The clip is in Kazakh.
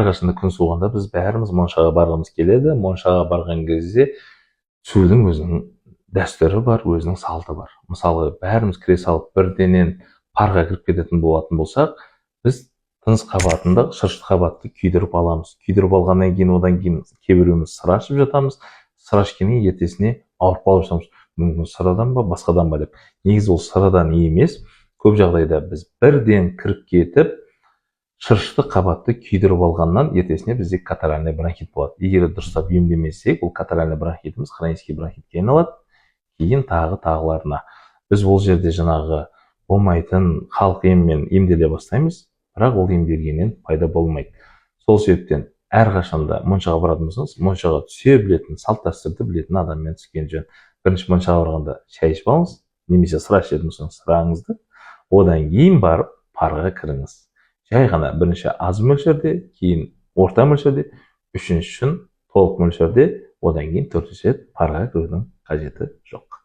Әрқашанда күн суығанда біз бәріміз моншаға барғымыз келеді. Моншаға барған кезде түсудің өзінің дәстүрі бар, өзінің салты бар. Мысалы, бәріміз кіре салып бірденен парға кіріп кететін болатын болсақ, біз тыныс қабатында шырышты қабатты күйдіріп аламыз. Күйдіріп алғаннан кейін, одан кейін кейбіреуіміз сыра ішіп жатамыз. Сыра ішкеннен кейін ертесіне ауырып қалып жатамыз, мүмкін сырадан ба, басқадан ба деп. Негізі ол сырадан емес. Көп жағдайда біз бірден кіріп кетіп, шырышты қабатты күйдіріп алғаннан ертесіне бізде катаральный бронхит болады. Егер дұрыстап емдемесек, ол катаральный бронхитіміз хронический бронхитке айналады, кейін тағы тағыларына. Біз ол жерде жаңағы болмайтын халық емімен емделе бастаймыз, бірақ ол емделгеннен пайда болмайды. Сол себептен әрқашанда моншаға баратын болсаңыз, моншаға түсе білетін, салт дәстүрді білетін адаммен түскен жөн. Бірінші моншаға барғанда шай ішіп алыңыз немесе сыра ішетін болсаңыз, сыраңызды, одан кейін барып парға кіріңіз. Жай ғана бірінші аз мөлшерде, кейін орта мөлшерде, үшіншісін толық мөлшерде, одан кейін төртінші рет парға кірудің қажеті жоқ.